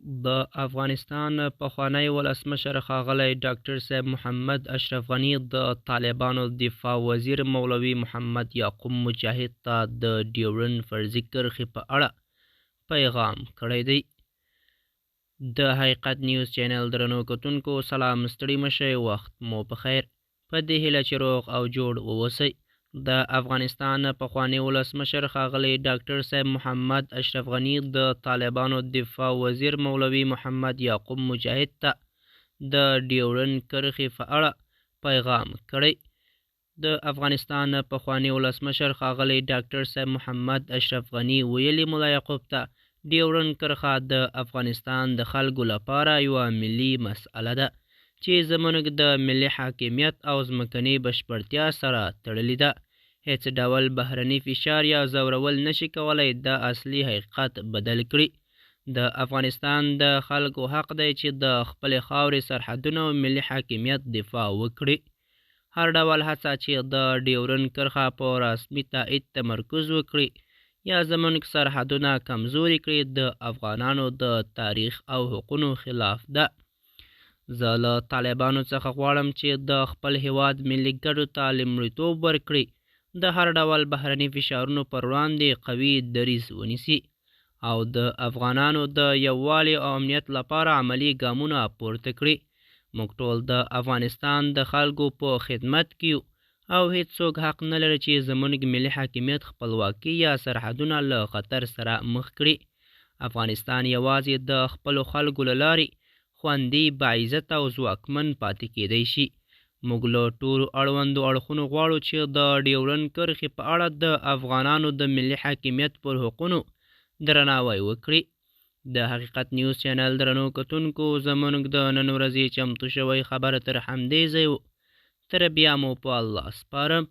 د افغانستان پخوانی ولسمشر ښاغلی ډاکټر صاحب محمد اشرف غني د طالبانو دفاع وزیر مولوي محمد یعقوب مجاهد ته د ډیورنډ فرضي کرښې په اړه پیغام کړی دی. د حقیقت نیوز چینل درنو کتونکو سلام، ستړي مه شئ، وخت مو په خیر. په دې هیله چې روغ او جوړ واوسئ. د افغانستان پخواني ولسمشر ښاغلی ډاکټر صاحب محمد اشرف غني د طالبانو دفاع وزیر مولوي محمد یعقوب مجاهد ته د ډیورنډ کرښې په اړه پیغام کړی. د افغانستان پخواني ولسمشر ښاغلی ډاکټر صاحب محمد اشرف غني ویلي ملا یعقوب ته ډیورنډ کرښه د افغانستان د خلکو لپاره یوه ملي مسئله ده چې زموږ د ملي حاکمیت او ځمکنۍ بشپړتیا سره تړلې ده. هېڅ ډول بهرني فشار یا ځورول نشي کولی دا اصلي حقیقت بدل کړي. د افغانستان د خلکو حق دی چې د خپلې خاورې، سرحدونو او ملي حاکمیت دفاع وکړي. هر ډول هڅه چې د ډیورنډ کرښه په رسمي تایید تمرکز وکړي یا زموږ سرحدونه کمزوري کړي، د افغانانو د تاریخ او حقونو خلاف ده. زه له طالبانو څخه غواړم چې د خپل هیواد ملي ګټو ته لومړیتوب ورکړي، د هر ډول بهرني فشارونو پر وړاندې قوي دریځ ونیسي او د افغانانو د یووالي او امنیت لپاره عملي ګامونه پورته کړي. موږ ټول د افغانستان د خلکو په خدمت کې یو او هیڅوک حق نه لري چې زموږ ملي حاکمیت، خپلواکي یا سرحدونه له خطر سره مخ کړي. افغانستان یوازې د خپلو خلکو له لارې خوندي، باعزته او ځواکمن پاتې کېدای شي. موږ له ټولو اړوندو اړخونو غواړو چې د ډیورنډ کرښې په اړه د افغانانو د ملي حاکمیت پر حقونو درناوی وکړي. د حقیقت نیوز چینل درنو کتونکو، زموږ د نن ورځې چمتو شوی خبر تر همدې ځای و. تر بیا مو په الله سپارم.